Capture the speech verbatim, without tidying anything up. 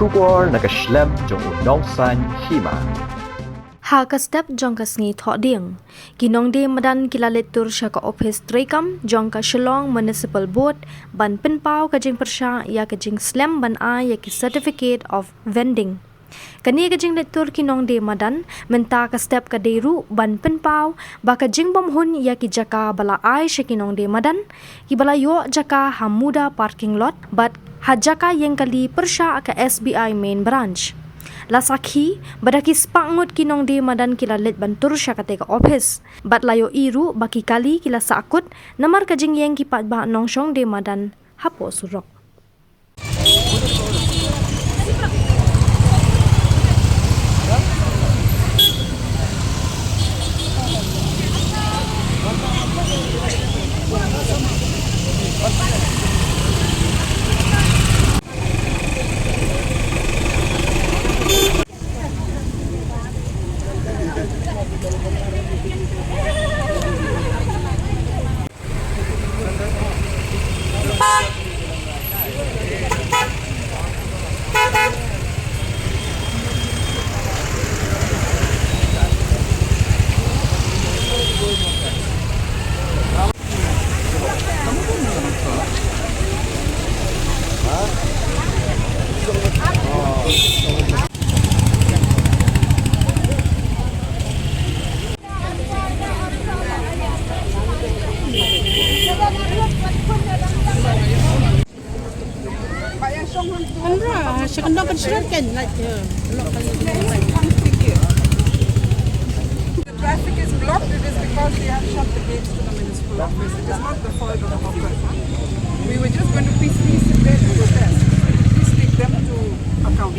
Khubor na ka shlem jong u nongsan hima. Ha ka step jong ka sngi Thohdieng, ki nongdie madan ki la leit tur sha ka ophis treikam jong ka Shillong Municipal Board ban pynpaw ka jingpyrshah ïa ka jingslem ban ai ïa ki certificate of vending. Kane ka jingleit tur ki nongdie madan mynta ka step ka dei ruh ban pynpaw ba ka jingbymhun ïa ki jaka ba la ai sha ki nongdie madan, ki ba la ïoh jaka ha Muda parking lot bad ha jaka ïeng kali pyrshah ka S B I main branch. La sakhi ba da ki spah ngut ki nongdie madan ki la leit ban tur sha kata ka ophis bad la ïohi ruh ba ki kali ki la sahkut namar ka jingïeng ki paidbah nongshong die madan hapoh surok. The traffic is blocked, it is because they have shut the gates to the municipal office. It is not the fault of the hawkers, huh? We were just going to peacefully sit there and protest. Please take them to account.